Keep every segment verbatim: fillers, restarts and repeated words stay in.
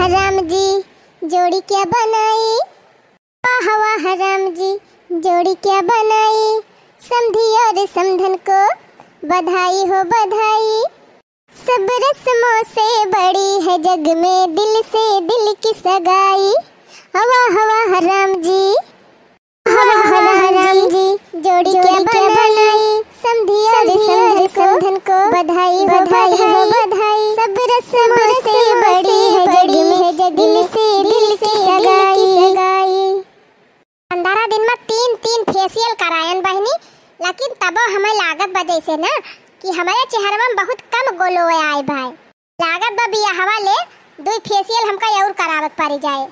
राम जी, जोड़ी क्या बनाई? वाह वाह राम जी, जोड़ी क्या बनाई? समधी और समधन को बधाई हो बधाई। सब रस्मों से बड़ी है जग में दिल से दिल की सगाई। वाह वाह राम जी, वाह वाह राम जी, जोड़ी क्या बनाई? समधी और समधन को बधाई हो बधाई। सब रस्मों से बड़ी है जग में दिल से दिल की सगाई। पंद्रह दिन में तीन तीन फेशियल करायन बहिनी, लेकिन तबो हमें लागत बा जैसे ना कि हमारे चेहरवा में बहुत कम ग्लो आए भाई। लागत बा बियाहवा ले दुई फेशियल हमका और करावे के पड़ी जाए।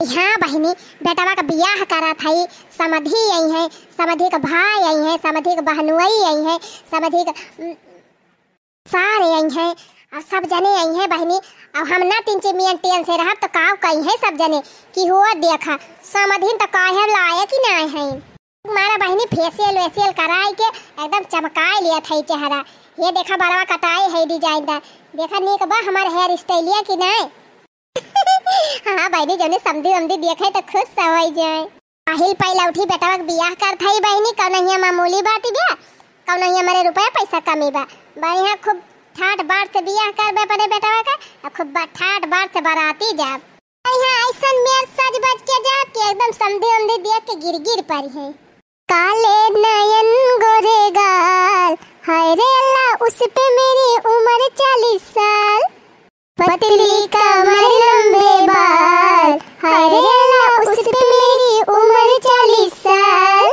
हाँ बहिनी, बेटवा का बियाह करत हई, समधी आई हैं, समधी का भाई आई हैं, समधी का बहनुई आई हैं, समधी का, उम, सारे आई हैं, और सब जने आई हैं बहिनी। अब हम ना तीन चिमियन टेन से रहब तो काव कही हैं सब जने कि हो देखा, समधिन तो काहे लायक ही ना हैं। मारा बहिनी फेशियल वेशियल कराई के एकदम चमकाए लिया था ई चेहरा। ये देखा बरवा कटाए है डिजाइन दा। देखा नीक बा हमार हेयर स्टाइलिया कि नाय? हाँ बहिनी, जौने समधी वमधी देखे तो खुश से होई जाए। पहिल पहिला उठी बेटवा के बियाह करत हई बहिनी, कौनो हियाँ मामूली बात बा, कौनो हियाँ हमारे रुपया पैसा कमी बा। बढ़िया खूब ठाट बाट से बियाह करबे अपने बेटवा का, आ खूब बा-, ठाट बाट से बाराती जाब। यहाँ ऐसन मेर सज बज के जाब कि एकदम समधी वमधी देख के गिर गिर पड़ी है। काले नयन गोरे गाल, हाय रे अल्लाह, उस पे मेरी उम्र चालीस साल। पतली कमर लंबे बाल, हाय रे अल्लाह, उस पे मेरी उम्र चालीस साल।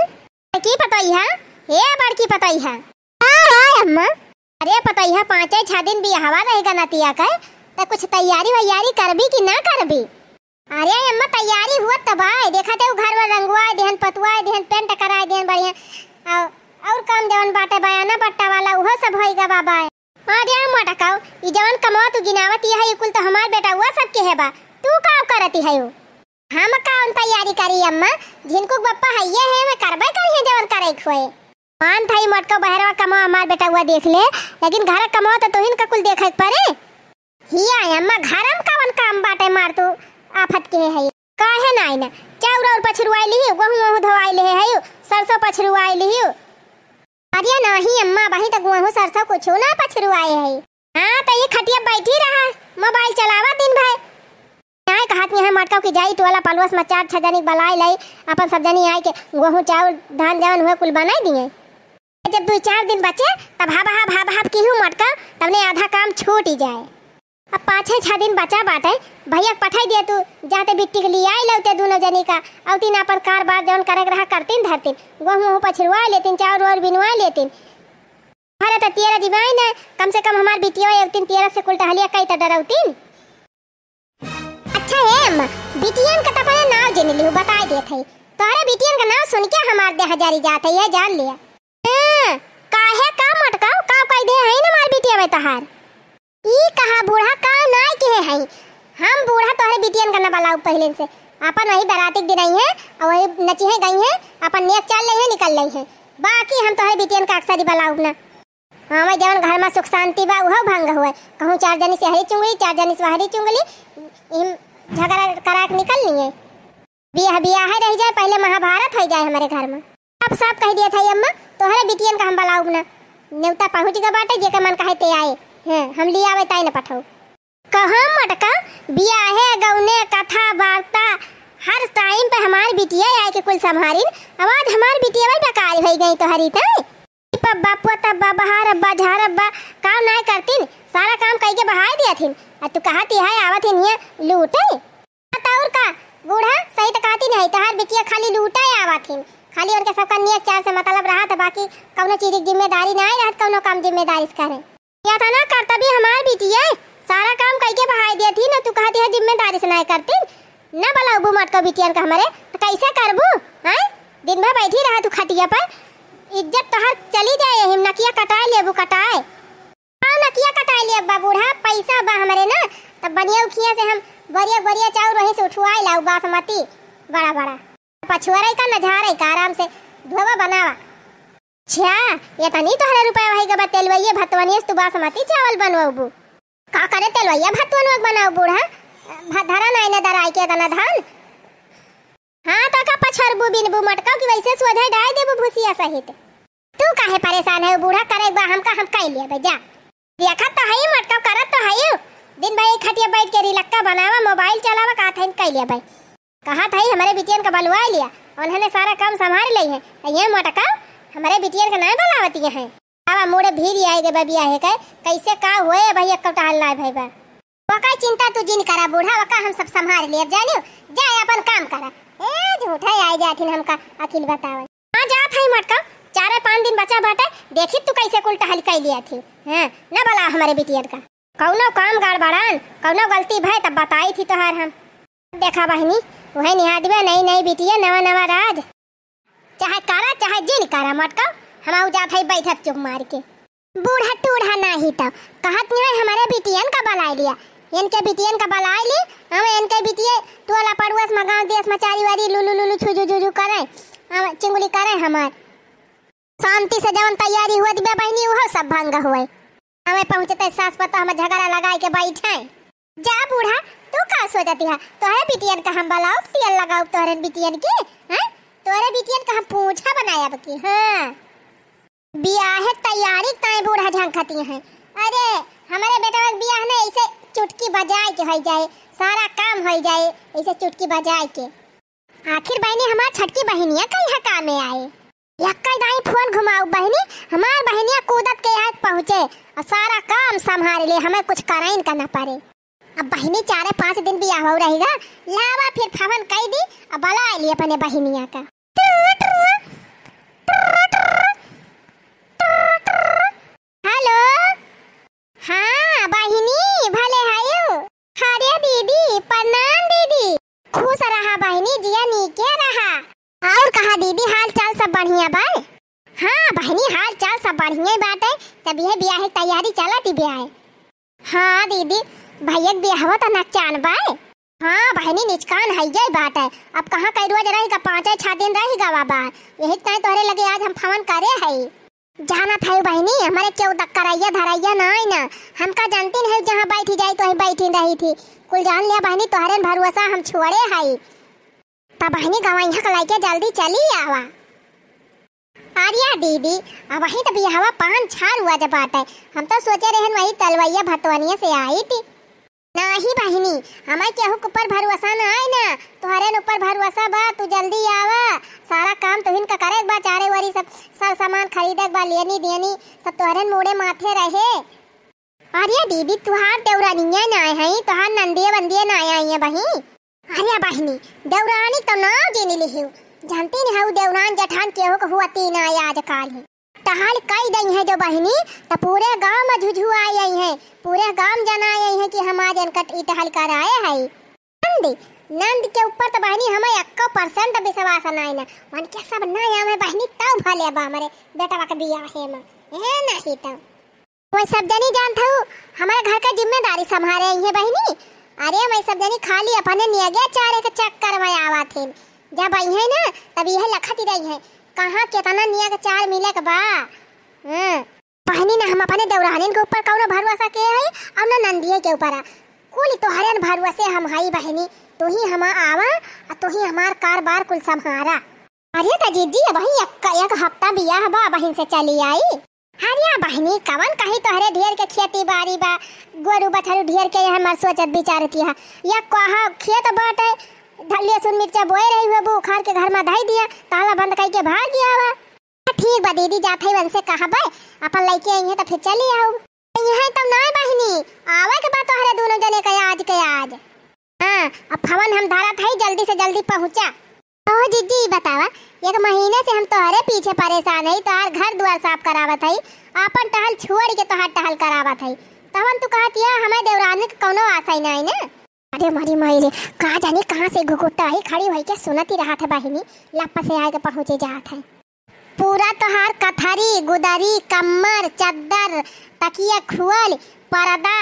की पतोहिया, ए बड़की पतोहिया। हाँ, हाँ, अम्मा। अरे पतोहिया, पाँचे छह दिन बियाहवा रहेगा नतिया के, त कुछ तैयारी वैयारी करबी कि ना करबी? अरे अम्मा, तैयारी हुआ त बा, देखा ते उ घर वर रंगवाए देहन, पतुआए देहन, पेंट कराए देहन बढ़िया। और, और काम जवन बाटे बयाना बट्टा वाला, उहो सब होई गा बाबा। अरे मोटकाऊ, ई जवन कमवा तू गिनावत है, ई कुल तो हमार बेटउआ सबके है बा, तू का करती है? हम कौन तैयारी करी अम्मा, झिनकू के बप्पा हइये है, मैं करबे करी है जवन करे के होए। मान थाई मोटका बहरवा कमवा हमार बेटउआ देख ले, लेकिन घर कमवा तो तोहिन का कुल देखे के पड़े। हिया अम्मा, घर में कवन काम बाटे मार तू आफत के है? काहे नाई ना, चाउर और पछरुआई लिही, गोहूँ वहूँ धोआई लिहे है, सरसों पछरुआई लिही। अरे नाही अम्मा, बही त गोहूँ सरसों कुछ ना पछरुआए है। हाँ, त ये खटिया बैठी रहा, मोबाइल चलावा दिन भर। नाय कहत यहाँ मटकाऊ की जाई टोला पलवस में चार छह जनी बलाई लाई, अपन सब जनी आए के गोहूँ चाउर धान जवन हुए कुल बनाई दिए। जब दुई चार दिन बचे तब हब हब हब हब की हूँ मटकाऊ, तबने आधा काम छूट ही जाए। अब पाँचे छह दिन बचा बाटे, भैया के पठाई दिया तू, जाते बिट्टी के लिए आई लौते दोनों जनी का, औतीन अपन कार बार जवन करे के रहा करतीन धरतीन, गोहूँ वहूँ पछरुआ लेतीन, चाउर वाउर बिनवा लेतीन। अरे त तेरा दिवाई न, कम से कम हमार बिटिया एक दिन तेरा से कुल टहलिया कई त डरौतीन। अच्छा हे अम्मा, बिटियन का त अपने नाव जिन लिहू, बताई देत है। तोहरे बिटियन का नाव सुन के हमार देह जरी जात है, ये जान लिया। हाँ, काहे का मटकाऊ, का कई दे है न हमार बिटिया में तोहार? ई कहा बूढ़ा का नाय के है? हम बूढ़ा तोहरे बिटियन का न बलाऊ पहले से। अपन वही बराती के दिन आई है और वही नची है गई है, अपन नेक चाल ले है निकल ले है। बाकी हम तोहरे बिटियन का अक्सर ही बलाऊ ना। हाँ, मैं जवन घर में सुख शांति बा उहो भंग हुए। कहूँ चार जनी से हरी चुंगली, चार जनी से हरी चुंगली, इम झगड़ा करा के निकल लिए। बियाह बियाह रह जाए, पहले महाभारत हो जाए हमारे घर में। अब साफ कह दिया था अम्मा, तोहरे बिटियन का हम बलाउब ना। नेवता पहुँच गए बाटे, जेकर मन कहे ते आए। हैं, हम लियावे ताई न पठाऊ। कहाँ मटका, बियाहे गौने कथा वार्ता, हर टाइम पे हमार बिटिया आए के कुल संभारिन। अब आज हमार बिटिया भाई बेकार हो गई तोहरी ताई। पब्बा, पोतब्बा, बहारब्बा, झारब्बा, काम नाय करतीन, सारा काम कई के बहाय दिया थिन। आ तू कहती है आवत हिन हिया लूटे। आ तौर का, बूढ़ा सही त कहती नहीं, तोहार बिटिया खाली लूटे आवत हिन, खाली उनके सबका नियत चार से मतलब रहत, बाकी कौनो चीज की जिम्मेदारी नाय रहत, कौनो काम जिम्मेदारी से करे। या था ना करता भी हमार बिटिया, सारा काम कई के बहाय दिया थिन, तू कहती है जिम्मेदारी से नाय करतीन। ना बलाउबू मटका बिटियन का हमरे, त कैसे करबू? हैं? दिन भर बैठी रहा तू खटिया पर, इज्जत तोहार चली जाए, हिम नकिया कटाए लेबू कटाए। हाँ, नकिया कटाए लेब बा बूढ़ा, पैसा बा हमरे ना, तब बनिया उखिया से हम बोरिया बोरिया चाउर वहीं से उठवाए लाऊ बासमती, बड़ा बड़ा। पछुआरे का न झारे का आराम से धोवा बनावा। अच्छा, ये तनी तोहरे रुपया वही गबा तेलवैये भतवनिया से तू बासमती चावल बनवाबू। का करे तेलवैया भतवनुआ के बनाओ बूढ़ा? भ-, धरा नाई न दराई के एतना धान। हाँ, त का पछरबू बिनबू मटकाऊ कि वैसे सोझे डाई देबू भूसिया सहित? तू काहे परेशान है बूढ़ा, करे बा हमका, हम कई लेबे जा। देखत तो हई मटकाऊ, करत तो हई, दिन भर एक खटिया बैठ के रिलक्का बनावा, मोबाइल चलावा, कहत हई कई लेबे। कहत हई हमरे बिटियन का बलवाई लिया, उन्हने सारा काम संभार लेई है। ये मटकाऊ हमरे बिटियन का नाई बलावतिया है। आवा मुड़े भीड़ आई गए बा बियाहे के, कैसे का होए भाई, एक टहल नाई भई बा। ओकर चिंता तू जिन करा बूढ़ा, ओका हम सब संभार लेब जानियो। जा अपन काम करा। ए झूठा आई जाथिन हमका अकिल बतावे। हाँ जात हई मटकाऊ, चारे पाँच दिन बचा बाटे, देखी तू कैसे कुल टहल कई लिया थी। हाँ, न बला हमरे बिटियन का। कौनो काम गड़बड़ान, कौनो गलती भय तब बताई थी तोहार हम। देखा बहिनी, वही निहादबे नई नई बिटिया नवा नवा राज। चाहे करा चाहे जिन करा मटकाऊ, हम आऊ जात हई बैठत चुप मार के। बूढ़ा टूढ़ा नाही तब कहत नहीं हमरे बिटियन का बलाई लिया, इनके बिटियन का बलाई ली। हम इनके बिटिये टोला पड़ुआ से गाँव देश में चारी वारी लुलु लुलु छुजु जुजु करे, हम चिंगुली करे हमार। शांति से जवन तैयारी हुआ दिबे बहिनी उहो सब भंग हुए। हमें पहुँचते सास पतोह हमें झगड़ा लगाई के बैठे। जा बूढ़ा, तू का सोचती है? तोहरे बिटियन का हम बलाउब, तेल लगाउब तोहरे बिटियन के, हैं? तोहरे बिटियन का हम पूछा बनायब की, हाँ। बियाहे तैयारी ताई बूढ़ा झंखती हैं। अरे, हमरे बेटवा के बियाह ना ऐसे चुटकी बजाए के होई जाए, सारा काम होई जाए ऐसे चुटकी बजाए के। आखिर बहिनी हमार छटकी बहिनिया कहिया कामे आए? यक्का दाई फोन घुमाऊ बहिनी, हमार बहिनिया कूदत के यहाँ पहुँचे और सारा काम संभाल ले, हमें कुछ कराइन का न पड़े। अब बहिनी चारे पाँच दिन बियाह हो रहेगा, लावा फिर फवन कई दी, अब बला ली अपने बहिनिया का। हेलो, हाँ बहिनी, भले हयू? अरे दीदी, प्रणाम दीदी। खुश रहा बहिनी, जिया नीके रहा। और कहा दीदी, हाल चाल सब बढ़िया बा? हाँ बहिनी, हाल चाल सब बढ़िया ही बाटे। तब ये बियाह की तैयारी चलत ही बियाह। हाँ दीदी, भैया के बियाहवा त नकचान बा। हाँ बहिनी, निचकान है ये बाटे। अब कहाँ कई रोज रही का, पाँचे छह दिन रही गवा बार, यही ताई तोहरे लगे आज हम फोन करे है। जानत है बहिनी, हमारे केहू तक करैया धरैया नाई ना। हमका जानती नहीं, जहाँ बैठी जाई तो वहीं बैठी रही थी। कुल जान लिया बहिनी, तोहरे न भरोसा हम छोड़े हई। तब बहिनी गवैया के लइके जल्दी चली आवा। अरे दीदी, अब वहीं तो बियाहवा पाँच छह रोज बाटे। हम तो सोचे रहन वही तलवैया भतवनिया से आई थी। नाही बहिनी, हमें केहू के ऊपर भरोसा ना आए ना, तोहरे न ऊपर भरोसा बा, तू जल्दी आवा, सारा काम तुहिन का करे के बा, चारे वरी सब सर सामान खरीदे के बा, लेनी देनी सब तोहरे न मूड़े माथे रहे। अरे दीदी, तुहार देवरानिया ना आए हैं, तुहार नंदिया बंदिया ना आए हैं बहिन। अरे बहिनी, देवरानी तो नाव जिन लिहिउ, जानती नहीं हऊ देवरान जेठान केहू के हुआ तीन आए आजकल ही। टहल कई दई है जो बहिनी, त पूरे गांव में झुझुआई आई है, पूरे गांव जनाई आई है कि हम आज इनका ई टहल कराए है। नंद, नंद के ऊपर त बहिनी हमें एक्को percent विश्वास नाई ना, मन के सब ना आवे बहिनी, तब भले बा हमरे बेटवा के बियाहे में, ए नहीं त। वही सब जनी जानत हऊ, हमारे घर का जिम्मेदारी संभारे आई है बहिनी। अरे वही सब जनी खाली अपने नियगे चारे के चक्कर में आवत हैं, जब आई है ना तब यह लखत ही रही है, कहाँ केतना नियग चार मिले के बा। हाँ। बहिनी, ना हम अपने देवरानिन के ऊपर कौनो भरोसा के हई और ना नंदिये के ऊपर। कुल तोहरे न भरोसे हम हई बहिनी, तू ही हमा आवा और तू ही हमार कारबार कुल संभारा। अरे त जीजी, अबही एक, एक हफ्ता बियाह बा, बहिन से चली आई। अरे बहिनी, कवन कही तोहरे ढेर के खेती बाड़ी बा, गोरू बछरू ढेर के, हमार सोचत विचारत है। या कहा खेत बाटे, ध-, लहसुन मिर्चा बोए रही हुए, वो उखाड़ के घर में धई दिया, ताला बंद कई के भाग गया बा। ठीक बा दीदी, जात हई उनसे कहबे, अपन लइके आई है त फिर चली आऊ। यहाँ तो ना बहिनी, आवे के बा तोहरे दोनों जने के आज के आज। हाँ, अब फोन हम धरत हई, जल्दी से जल्दी पहुँचा। ओ जीजी, बतावा, एक महीने से हम तोहरे पीछे परेशान हई, तोहार घर दुआर साफ करावत हई, आपन टहल छोड़ के तोहार टहल करावत हई, तवन तू कहत हिया हमें देवरानी के कौनो आशा ही नाई ना। अरे मोरी माई रे, का जानी कहाँ से घुघुट्टा आई, खड़ी होई के सुनत ही रहत है बहिनी, लप से आए के पहुँचे जात है। पूरा तोहार कथरी, गुदरी, कम्मर, चद्दर, तकिया, खुअल, परदा,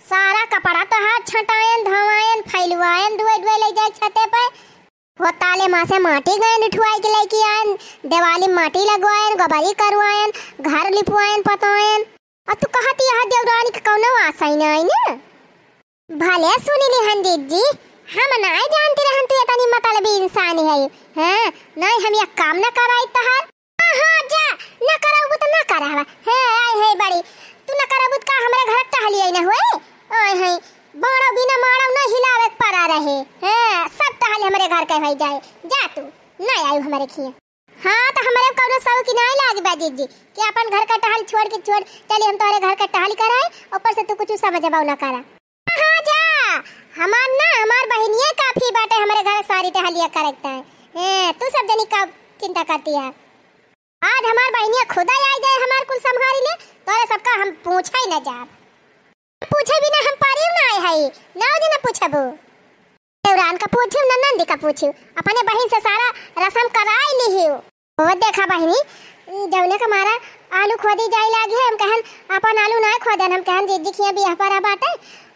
सारा कपड़ा तोहार छटायन, धोवायन, फैलवायन, धोए, धोए ले जाए छते पे। हो ताले माँ से माटी गयन उठवाई के लेके आयन, देवाली माटी लगवायन, गोबरी करवायन, घर लिपवायन, पतवायन। और तू कहती यहाँ देवरानी के कौनो आशा ही ना आई ना। अले सुनी लिहन जिज्जी, हम नाय जानती रहन तू एतनी मतलबी इंसान है। हाँ, नाय हम एक काम न कराई तहार। हाँ, हाँ, जा, न कराबू त न करावा। हाँ, आय है बड़ी, तू न कराबू त का हमरे घर टहली आई न हुए? आय है, बाड़ो बिना माड़ो न हिलावे के परा रहे। हाँ, सब टहली हमरे घर के होई जाए। जा तू, न आयु हमरे खिया। हाँ, त हमरे कौनो शौक नाय लागी बा जिज्जी कि अपन घर का टहल छोड़ के छोड़ चली हम तोहरे घर का टहल कराए, ऊपर से तू कुछ समझबो न करा। हाँ, जा, हमार ना, हमार बहिनिये काफी बाटे हमरे घर सारी टहलिया करे के ताई। ए, तू सब जनी का चिंता करती है? आज हमार बहिनिया खुदा आई जाए हमार कुल संभारी ले, तोरे सबका हम पूछे ही न जाब। पूछे बिना हम पारी ना आए हई, ना दिन पूछबो। देवरान का पूछू, न नंदी का पूछू, अपने बहिन से सारा रसम कराई लिहियो। ओ देखा बहिनी, जौने के मारा आलू खोदी जाए लागी है, हम कहन अपन आलू ना खोदन, हम कहन जिज्जी खिया बियाह परा बाटे,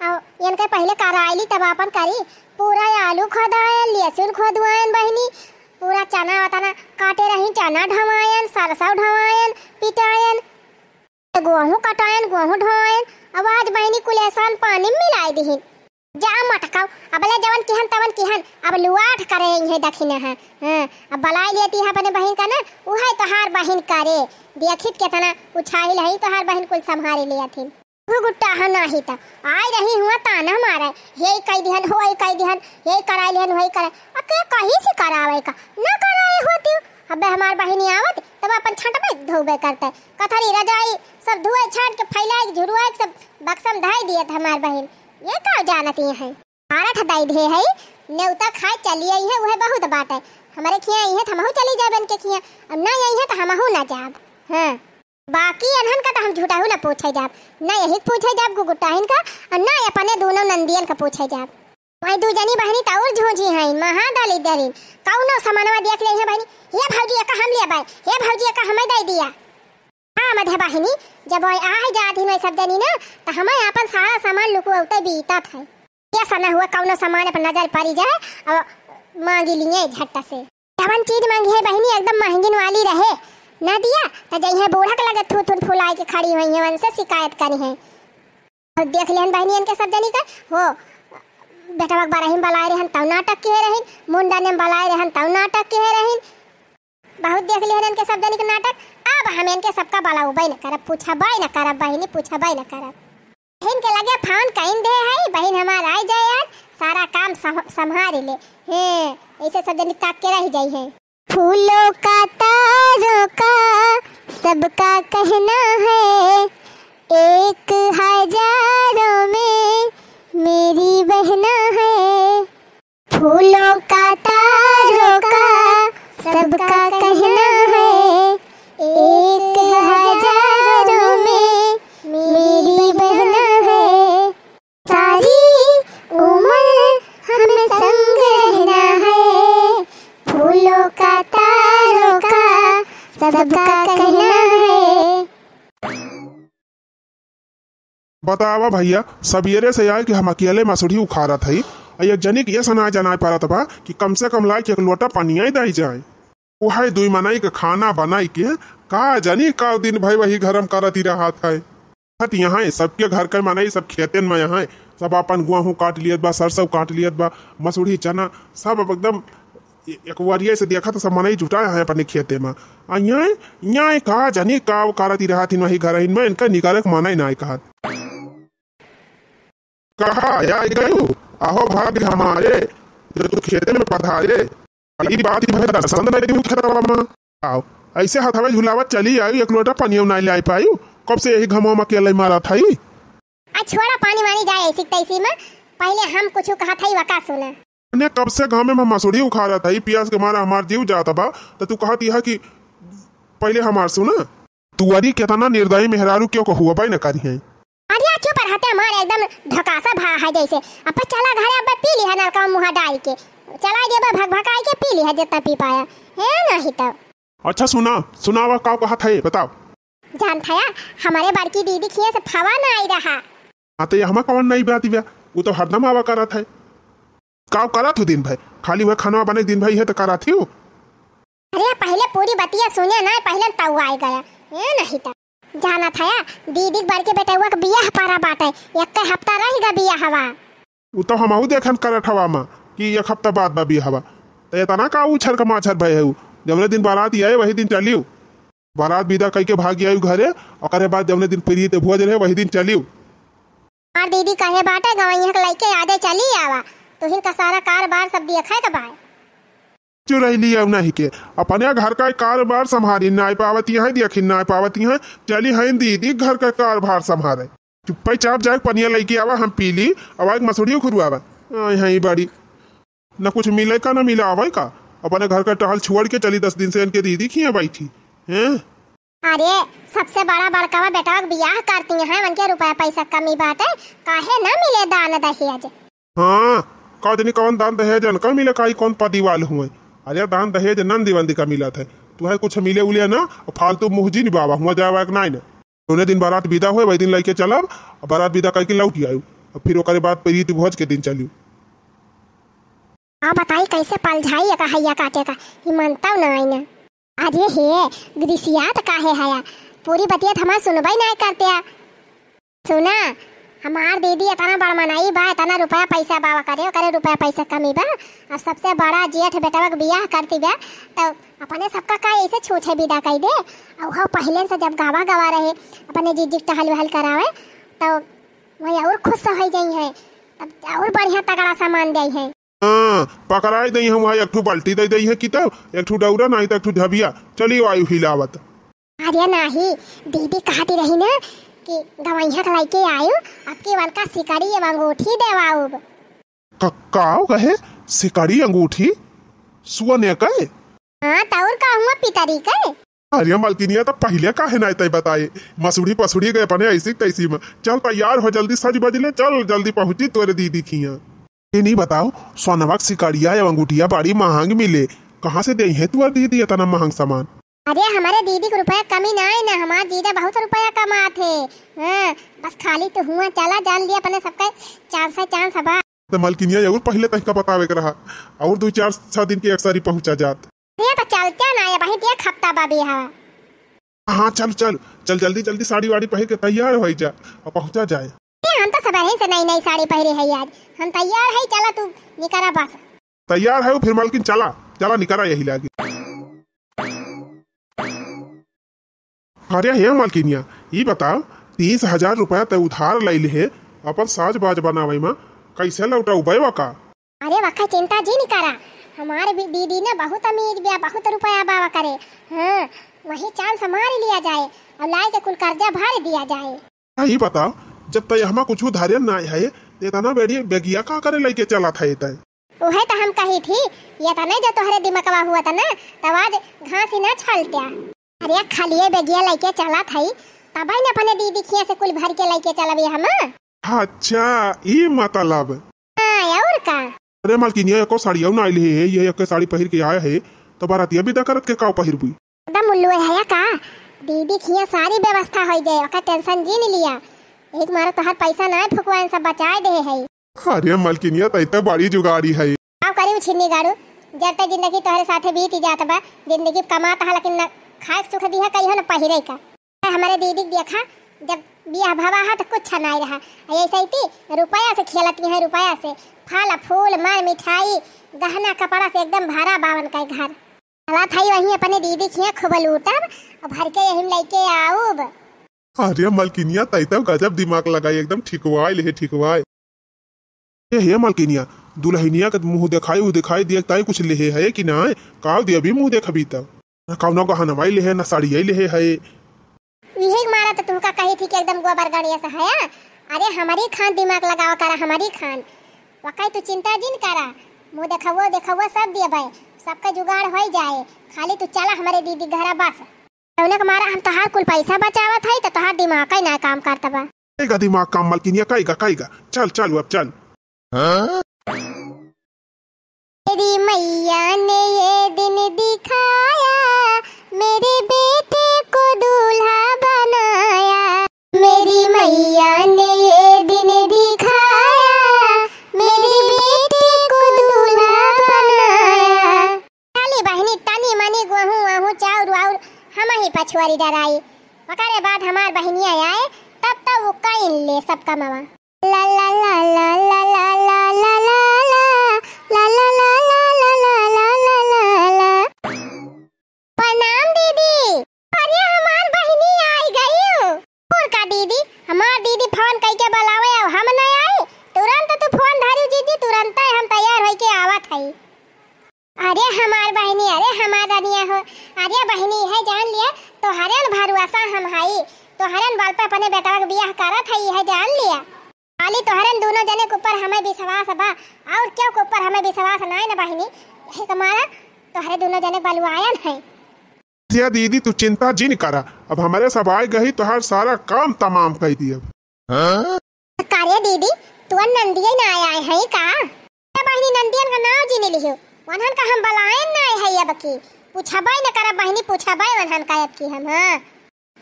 और इनके पहले कराई ली तब अपन करी। पूरा आलू खोदायन, लहसुन खोदवायन बहिनी, पूरा चना वतना काटे रही, चना ढवायन, सरसों ढवायन, पिटायन, गोहूँ कटायन, गोहूँ ढोआयन, अब आज बहिनी कुल एहसान पानी में मिलाए दिहिन। जा मटकाओ, अबले जवन किहन तवन किहन, अब लुआठ करे इहे दखिना है। हाँ, अब बलाई लेती है अपने बहिन का ना, उहे तोहार बहिन करे। देखित केतना उछाहिल है तोहार बहिन कुल संभारी लेथिन। तू गुट्टा है नाही त, आए रही हुआ ताना मारे, हे कई दिहन, हो कई दिहन, हे कराई लिहन, हो कराई, अके कहीं से करावे का, ना कराए होती। अबे हमार बहिनी आवत, तब अपन छटबे धोबे करते। कथरी रजाई सब धुए छाट के फैलाए के झुरुआए के सब बक्सम धाई दिए थे हमार बहिन। ये का जानती है? आरठ दाई धे है, नेवता खाए चली आई है, वह बहुत बात है। हमारे खिया आई है तो हमहू चली जाबे इनके खिया, अब ना आई है तो हमहू ना जाब। हाँ, बाकी अनहन का तो हम झूठाहू ना पूछे जाब, ना यही पूछे जाब गुगुटाहिन का, और ना अपने दोनों नंदियन का पूछे जाब। वही दू जनी बहनी त और झूझी हैं, महादलिद्दरिन। कौनो सामानवा देख ले हैं बहनी, "हे भौजी, एका हम लेबै, हे भौजी, एका हमें दे दिया।" हाँ, मधे बहनी, जब वही आए जात ही वही सब जनी ना, त हमें अपन सारा सामान लुकुआते बीतत है। ये सना हुआ कौनो सामान अपन नजर पड़ी जाए और मांगी लिए झट्टा से। जवन चीज मांगी है बहनी, एकदम महंगिन वाली रहे, ना दिया, त जइहे बूढ़ा के लगे थू थून फुलाए के खड़ी हुई है, उनसे शिकायत करी है। और देख लेहन बहनियन के सब जनी का, हो, बेटवा के बरहिम बलाए रहन, तौ नाटक किहे रहिन, मुंडन में बलाए रहन, तौ नाटक किहे रहिन। बहुत देख लेहन इनके सब जनी के नाटक। अब हम इनके सबका बलाउबे न करब, पूछबे न करब, बहिनी, पूछबे न करब। बहिन के लगे फोन कइन दे है, बहिन हमार आई जाए आज, सारा काम सम-, संभारी ले। हैं, ऐसे सब जनी ताक के रह जाई है। फूलों का, तारों का, सबका कहना है, एक हजारों में मेरी बहना है। फूलों का, तारों का, सबका कहना है, एक हजारों में मेरी बहना है। सारी उम्र हमें संग रहना है, फूलों का, तारों का, सबका कहना है। बतावा भइया, सबेरे से आए कि हम अकेले मसूरी उखाड़त हई, आ एक जनी के ये सना जनाए पारत बा कि कम से कम लाए के एक लोटा पनिया ही दई जाए। उहे दुई मनई के खाना बनाई के का जानी का दिन भर वही घर में करत ही रहत है। हत यहाँ है, सबके घर के मनई सब खेतन में यहाँ है, सब अपन गेहूँ काट लियत बा, सरसों काट लियत बा, मसूरी, चना, सब अब एकदम ए-, एक वरिया से देखा तो सब मनई जुटा है अपने खेते में। आ यहाँ, यहाँ का जानी का करत ही रहत ही वही घर में, इनका निकाले के मनई ना कहत। कहाँ आई गयू? आहो भाग हमारे, जो तू खेते में पधारे। ई बात ही भाई दर्शन नहीं देऊ खेतवा में। आओ, ऐसे हथवा झुलावत चली आई, एक लोटा पनिया नहीं लाई पायू। कब से यही घमवा में अकेले मारत हई? आ छोड़ा पानी वानी जाए ऐसी तैसी में, पहले हम कुछ कहत हई वका सुना। ने कब से घामे में मसूरी उखाड़त हई, पियास के मारा हमार जीव जात बा, त तू कहत यह कि पहले हमार सुना। तुअरी केतना निर्दयी मेहरारू क्यों को हुआ बाई न करी है। अरे चुप रहते हमार एकदम धकासा भा है जैसे। अब चला घरे अब पी ली है नलका में मुँह डाल के। चला देबा भक भकाई के पी ली है जितना पी पाया। है नहीं तो। अच्छा सुना, सुनावा का कहत है बताओ। जान थाया, हमारे बड़की दीदी खिए से फवा ना आई रहा। हाँ तो ये हमा कौन नई बात बा, वो तो हरदम आवा करत है। का करत हो दिन भर? खाली वह खाना बने दिन भर है तो करत ही हो। अरे पहले पूरी बतिया सुने ना, पहले तऊ आए गया। ए नहीं तो। जाना थाया, दीदी के बड़के बेटवा के बियाह पारा बाटे, एक हफ्ता रह गा बियाह हवा। उ तो हमहू देखन करत हवा मा कि एक हफ्ता बाद बा बियाहवा। त एतना का उछर का माछर भय है उ? जवने दिन बारात आए वही दिन चलियो। बारात विदा कइके भाग आयु घरे, ओकरे बाद जवने दिन प्रीत भोज रहे वही दिन चलियो। हमार दीदी कहे बाटे गवैया के लइके आजे चली आवा, तुहिन का सारा कार बार सब देखे के बाय। चुरैली अब नहीं के, अपने घर का कारोबार संभारी नाय पावती है, देखी नाय पावती है, चली हैं दीदी घर का कारभार संभारे। चुप्पे चाप जाए पनिया लइके आवा, हम पी ली, अब आए मसूरी खुरवावा। आए हैं ई बड़ी, न कुछ मिले का, न मिला आवे का, अपने घर का टहल छोड़ के चली दस दिन से इनके दीदी खिया बैठी हैं। अरे, सबसे बड़ा बड़कावा बेटवा के बियाह करती हैं, उनके रुपया पैसा कमी बाटे, काहे ना मिले दान दहेज? हाँ, का जनी कौन दान दहेज, उनका मिले काई कौन पदी वाल हुए। अरे, दान दहेज नंदी वंदी का मिलत है, तुहे कुछ मिले उले ना, और फालतू मुँह जिन बाबा हुआ जाए वायक नाई ना। जौने दिन बारात विदा हुए, वही दिन लइके चलब, और बारात विदा करके लौट आयु, और फिर ओकरे बाद प्रीति भोज के दिन चलियो। आ बताई कैसे पलझाई एका हैया काटे का, ई मनता नाई ना। अरे हे, ग्रिसियात काहे हया? पूरी बतिया त हमार सुनबे नाय करत्या। सुना, हमार दीदी एतना बड़ मनई बा, एतना रुपया पैसा बा, ओकरे, ओकरे रुपया पैसा कमी बा। अब सबसे बड़ा जेठ बेटवा के बियाह करती बा, त अपने सबका का ऐसे छूछे विदा कई दे? अउ हो पहिले से जब गावा गावा रहे, अपने जीजी के टहल वहल करावे, त वही और खुश हो जाई है, तब और बढ़िया तगड़ा सामान दे है। हाँ, पकड़ाई दई हम, वहाँ एक ठो बाल्टी दे दई है कि तब एक ठो डौरा, नहीं तो एक ठो झबिया। चलियो आयु हिलावत। अरे नाही, दीदी कहती रही ना कि गवैया के लइके आयु, अब की उनका सिकड़ी एवं अंगूठी देवाउब। क-, काव कहे? सिकड़ी अंगूठी? सुअने के? हाँ, तौर का हुआ पितरी के? अरे मलकिनिया, तो पहिले काहे ना तय बताए? मसूरी पसूरी गए अपने ऐसी तैसी में। चल तैयार हो, जल्दी सज बज ले, चल जल्दी पहुँची तोरे दीदी खिया। ए नहीं बताओ, सोनवा के सिकड़िया या अंगूठिया बड़ी महंग मिले, कहाँ से देइहैं तुअर दीदी एतना महंग सामान? अरे हमरे दीदी के रुपया कमी ना है ना, हमार जीजा बहुत रुपया कमात है। हाँ, बस खाली तू हुआ चला, जान लिया अपने सबके चांस है, चांस हबा। तो मलकिनिया और पहिले तनिका बतावे के रहा, और दो चार छह दिन के एक सारी पहुँचा जात। ये तो चलते ना है, वहीं एक हफ्ता बा बियाह। हाँ, चल, चल, चल, जल्दी, जल्दी साड़ी वाड़ी पहिर के तैयार होइ जा और पहुँचा जाए। ए, हम तो सबहिन से नई, नई साड़ी पहिरे है आज। हम तैयार है, चला तू निकरा बस। तैयार है, फिर मलकिन चला, चला निकरा यही लागे। अरे हे मलकिनिया, ई बताओ, तीस हजार रुपया ते उधार लैले है अपन साज बाज बनावे में, कैसे लौटौबे वका? अरे वका चिंता जिन करा, हमार भी दीदी ना बहुत अमीर बिया, बहुत रुपया बावा करे। हाँ, वही चांस मार लिया जाए और लाए के कुल कर्जा भर दिया जाए। आ, ई बताओ, जब तय हमा कुछ उधारे ना है, ते इतना बेड़ी बेगिया का करे लेके चला था ये तय? उहे तो हम कही थी, ये तो नहीं जो तोहरे दिमकवा हुआ था ना, तब आज घास ही ना छलत्या। अरे खालिए बेगिया लेके चला था, तब ही ना अपने दीदी खिया से कुल भर के लेके चलबे हम। अच्छा, ई मतलब। हाँ, और का? अरे मलकिनिया, एको साड़ियो ना आइल है, ये एक साड़ी पहिर के आया है, तो बारातिया विदा करत के काव पहिरबुई? एकदम उल्लू है का? दीदी खिया सारी व्यवस्था हो जाए, ओका टेंशन जिन लिया। एक मारा तोहर पैसा ना फुकवाएन, सब बचाए दे है। अरे मलकिनिया, तै तो बड़ी जुगाड़ी है। काव करी उ छिन्नी गाड़ू, जब तक जिंदगी तोहरे साथे बीत जात बा, जिंदगी कमात हा, लेकिन न खाए के सुख दिहा कहियो न पहिरे का। हमरे दीदी के देखा, जब बियाह भवा हा तो कुछ नाई रहा, ऐसे ही ती रुपया से खेलती है, रुपया से फल फूल, मर मिठाई, गहना कपड़ा से एकदम भरा बावन का घर। चला था वहीं अपने दीदी खिया खूब लूटब और भर के यहीं लेके आऊब। अरे मलकिनिया, तै तो गजब दिमाग लगाई, एकदम ठिकवाए ले, ठिकवाए। ए हे मलकिनिया, दुल्हनिया के मुँह देखाई, उह देखाई दिया, ताई कुछ लेहे है कि ना? काव दिया भी मुँह देखबी तब? ना कौनो गहनवाई लेहे, ना साड़ियाई लेहे है। इहे मारा तो तुमका कही थी कि एकदम गोबर गणिया से हया। अरे हमारी खान दिमाग लगावा करा, हमारी खान। वकाई तू चिंता जिन करा, मुँह देखवो, देखवो सब दिए भाई, सबका जुगाड़ हो जाए। खाली तू चला हमारे दीदी घरा बस। जौने के मारा हम तोहार कुल पैसा बचावत हई, त तोहार दिमाग ही ना काम करत बा। कइगा दिमाग काम मलकिनिया, कइगा, कइगा। चल, चल, अब चल। मेरी मैया ने ये दिन दिखाया, मेरे बेटे को दूल्हा बनाया। मेरी मैया ने ये दिन दिखाया, मेरे बेटे को दूल्हा बनाया। चली बहिनी, तनी मनी गोहूँ वाहूँ, चाउर वाउर हम ही पछुआरी डराई। ओकरे बाद हमार बहिनिया आए, तब तो वो कइन ले सब कमवा। ला ला ला ला ला ला ला। तुरंतै हम तैयार होइके आवत हई। अरे हमार बहिनी, अरे हमार रनिया हो, अरे बहिनी, है जान लिया, तोहरेन भरोसा हम हई, तोहरेन बल पे अपने बेटवा के बियाह करत हई, है जान लिया। खाली तोहरेन दुनो जने के ऊपर हमें विश्वास बा, और केहू के ऊपर हमें विश्वास नाई न बहिनी, यही के मारा तोहरे दुनो जने बलुआयन है। या दीदी, तू चिंता जिन करा, अब हमरे सब आइ गही, तोहार सारा काम तमाम कइ दियब। का रे दीदी, तू नंदिया ना आए है का? ए बहिनी, नंदियन का नाव जिन लिहो, वनहन का हम बलायन ना आए है अब की। पूछबे न करब बहिनी, पूछबे वनहन का अब की हम, हाँ।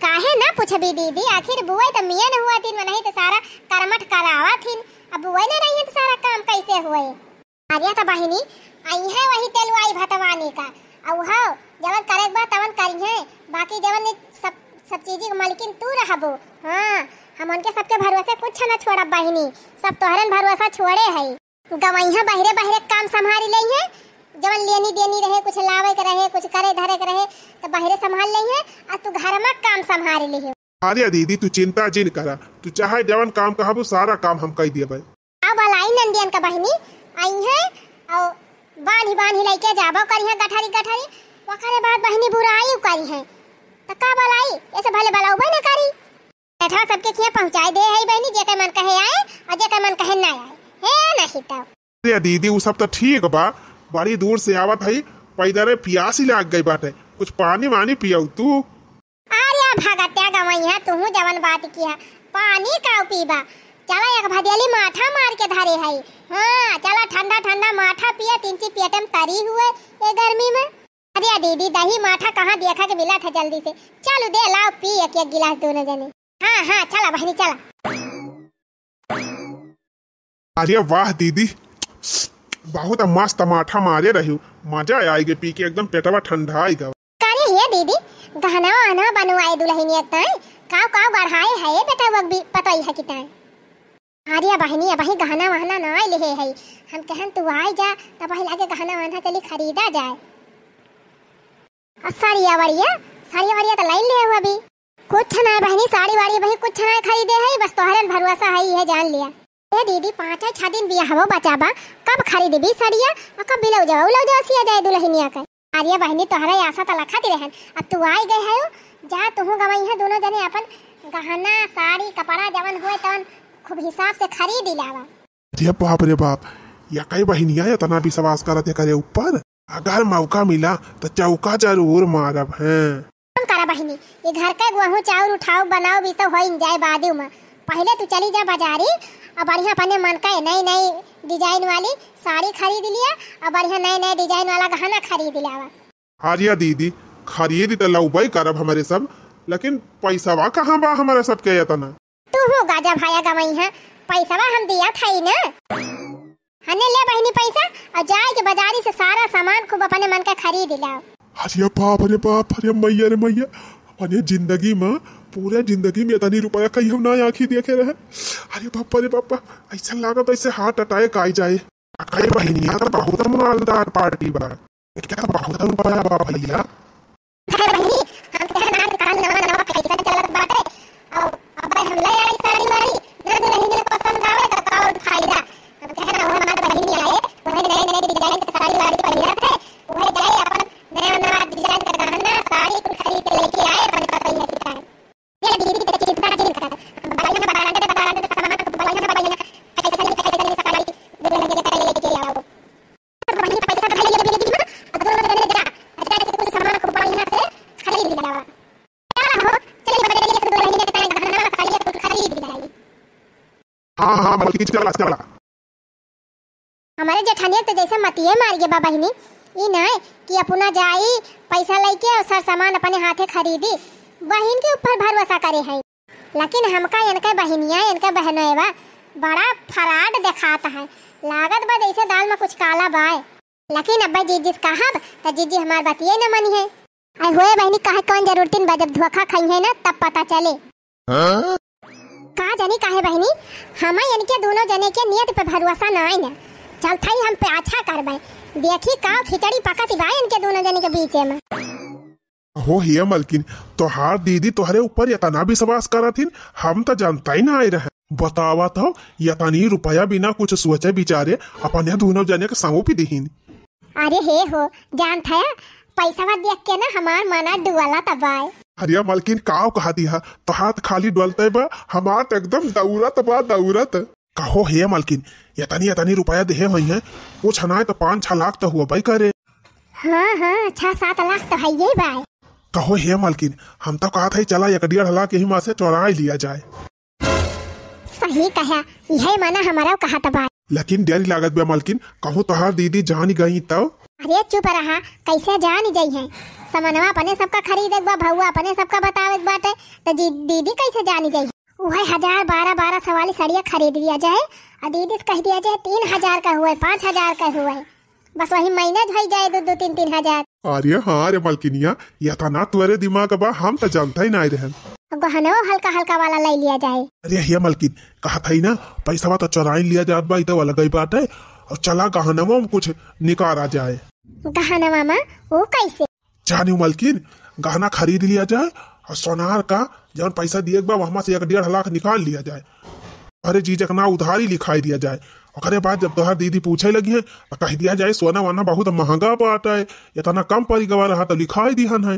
काहे ना पूछबी दीदी, आखिर बुआई त मियन हुआ दिन में नहीं तो सारा करमठ करावा थिन, अब बुआई ना रही है तो सारा काम कैसे हुए? अरे त बहिनी, आई है वही तेलुआई भतवानी का। अउ हो, जवन करे के बा तवन करी है, बाकी जवन ई सब, सब चीजी के मालकिन तू रहबो। हाँ, हम उनके सबके भरोसे कुछ न छोड़ब बहिनी, सब तोहरन भरोसा छोड़े है। गवैया बहरे बहरे काम संभारी लेई है, जवन लेनी देनी रहे, कुछ लावे के रहे, कुछ करे धरे के रहे, त बहरे संभाल लेई है, आ तू घर में काम संभारी लेई है। अरे दीदी, तू चिंता जिन करा, तू चाहे जवन काम कहबू, सारा काम हम कई देबे। अब भलाई नंदियन का बहिनी आई है, और बांधी बांधी लइके जाबो करी है गठरी गठरी, ओकरे बाद बहिनी बुराई करी है, त का भलाई, ऐसे भले बलौबे न करी। बेटवा सबके खिया पहुँचाई दे है बहिनी, जेकर मन कहे आए और जेकर मन कहे ना आए, हे नहीं तो। अरे दीदी, उ सब त ठीक बा, बड़ी दूर से आवत हई, पैदल पियास ही लाग गई बाटे, कुछ पानी वानी पियाऊ तू। अरे भगत्या गवैया, तुहू जवन बात किया, पानी का पीबा? चला एक भदेली माठा मार के धरे हई। हाँ, चला ठंडा ठंडा माठा पिया, तिनची पेट में तरी हुए ए गर्मी में। अरे दीदी, दही माठा कहाँ देखा के मिला था जल्दी से? चलू दे लाओ पी एक एक गिलास दोनों जने। हाँ हाँ, चला बहिनी चला। अरे वाह दीदी, बहुत मस्त माठा मारे रही, मजा आइ गे पी के, एकदम पेटवा ठंडा आइ गा। का रे हे दीदी, गहना वहना बनवाए दुलहिनिया ताई, काव काव गढ़ाए है ए बेटा, वो भी पतोई है कि ताई? अरे बहिनी, अबही गहना वहना ना लेहे है, हम कहन तू आइ जा, तब वही लागे गहना वहना चली खरीदा जाए। आ साड़िया वाड़िया, साड़िया वाड़िया त लाइन ले हुआ अभी। कुछ ना बहिनी, साड़ी वाड़ी अबही कुछ ना खरीदे है, बस तोहरन भरोसा है, ये जान लिया। ए दीदी, पाँच छह दिन बियाहवो बचा बा, कब खरीदबी साड़िया और कब ब्लाउजवा उलाउजवा सिया जाए दुलहिनिया के? अरे बहिनी, तोहरे आशा त लखत रहन, अब तू आइ गए है, जा तुहू गवई है, दोनों जने अपन गहना साड़ी कपड़ा जवन होए तवन खूब हिसाब से खरीद लावा। अरे बाप रे बाप, या कई बहिनिया इतना विश्वास करत है करे ऊपर। अगर मौका मिला त चौका जरूर मारब हैं। हम करा बहिनी, ये घर का गेहूं चाउर उठाओ, बनाओ भी तो होइन जाए बादू में। पहले तू चली जा बाजारी और बढ़िया अपने मन का नई नई डिजाइन वाली साड़ी खरीद लिया और बढ़िया नए नए डिजाइन वाला गहना खरीद लिया। अरे दीदी, खरीद त लउबई करब हमरे सब, लेकिन पैसवा कहाँ बा हमरे सबके इतना? तू हो गाजा भाया गवई है, पैसवा हम दिया था ही ना। हने ले बहिनी पैसा और जाए के बाजारी से सारा सामान खूब अपने मन का खरीद लाओ। अरे बाप रे बाप, अरे मैया रे मैया, अपने जिंदगी में, पूरे जिंदगी में इतनी रुपया कहीं हम ना आँखी देखे रहे। अरे बाप रे बाप, ऐसा लागत ऐसे heart attack आई जाए। अरे बहिनिया तो बहुत मालदार पार्टी बा, क्या बहुत रुपया बा भैया। अरे बहिनी, हम कहे ना दुकान नवा नवा फैशन चलत बाटे। और अब हम ले आई साड़ी वाड़ी, ना दुल्हन के पसंद आवे तो कौन फायदा। हम कहे ना वो हमार बहिनी आए, वही नए नए डिजाइन के साड़ी वाड़ी पहिरत है, वही जाए अपन नया नया डिजाइन के गहना साड़ी कुल खरीद के लेके आए अपन पतोहिया की तरह। ये दीदी के चिंता जिन कर, हम बढ़िया बढ़िया बढ़िया सामान को बढ़िया बढ़िया फैशन फैशन साड़ी दुल्हन के लिए लेके आओ। वहीं पैसा धर लिए बिना, अब दोनों जने जा, आज जाके कुछ सामान को बढ़िया से खरीद लिया। चला हो, चलिए बगल में से दो महीने के टाइम गहना साड़ी कुछ खरीद लिया। हाँ हाँ मलकिन, चला चला। हमारे जेठानिया तो जैसे मतिये मार गए बा बहिनी, ई ना कि अपना जाई पैसा लेके और सर सामान अपने हाथे खरीदी, बहिन के ऊपर भरोसा करे है। लेकिन हमका इनके बहिनिया, इनके बहनोएवा बड़ा fraud देखात है। लागत बा जैसे दाल में कुछ काला बाय। लेकिन अब्बे जीजी से कहब त जीजी हमार बतिये न मनी है। आई होए बहिनी, कहे कौन जरूरतिन बा, जब धोखा खाई है ना तब पता चले। हाँ? का जानी काहे बहिनी, हम इनके दोनों जने के नियत पे भरोसा ना आई ना। चल थाई हम पे अच्छा करबे, देखी का खिचड़ी पकत बा इनके दोनों जने के बीच में। हो हे मलकिन, तोहार दीदी तोहरे ऊपर इतना विश्वास करत हिन, हम त जानता ही ना आए रहे। बतावा तो, यतनी रुपया बिना कुछ सोचे विचारे अपने दुनो जने के सौंप दिहिन। अरे हे हो, जानत है, पैसवा देख के ना हमार मना डुअलत बाय। अरे मलकिन, काव कहत हा, तोहार त खाली डोलते बा, हमार त एकदम दौड़त बा, दौड़त। कहो हे मलकिन, यतनी, यतनी रुपया देहे होइहैं, कुछ नाय त पाँच छह लाख त हुआ बाय करे। हाँ, हाँ, छह सात लाख त हइये बाय। कहो हे मलकिन, हम त कहत हई, चला एक डेढ़ लाख यही मा से चोराई लिया जाए। सही कहा, इहे मना हमरउ कहत बा। लेकिन डर लागत बा मलकिन, कहूँ तोहार दीदी जान गई तब? अरे चुप रहा, कैसे जान जइहैं? समनवा अपने सबका खरीदे के बा, भउआ अपने सबका बतावे के बाटे, त जी, दीदी कैसे जान जइहैं? उहे हजार बारह बारह सौ वाली सड़िया खरीद लिया जाए, अउर दीदी से कह दिया जाए तीन हजार का हुए, पाँच हजार का हुए, बस वही manage होइ जाए दो दो तीन तीन हजार। अरे हाँ रे मलकिनिया, यतना तोरे दिमाग बा, हम त जानत ही नाय रहन। गहनवा हल्का हल्का वाला लइ लिया जाए। अरे हे मलकिन, कहत हई ना, पैसवा त चोराइन लिया जात बा, ई त अलगइ बात है, अउर चला गहनवा में कुछ निकारा जाए। गहनवा में? वो कैसे? जानिउ मलकिन, गहना खरीद लिया जाए अउर सोनार का जउन पैसा दिए के बा, वहमा से एक डेढ़ लाख निकाल लिया जाए। अरे जीजा के नाव उधारी लिखाई दिया जाए। ओकरे बाद जब तोहार दीदी पूछे लगिहैं, त कह दिया जाए, "सोना वाना बहुत महंगा बाटे, यतना कम परि गवा रहा त लिखाई दिहन है।"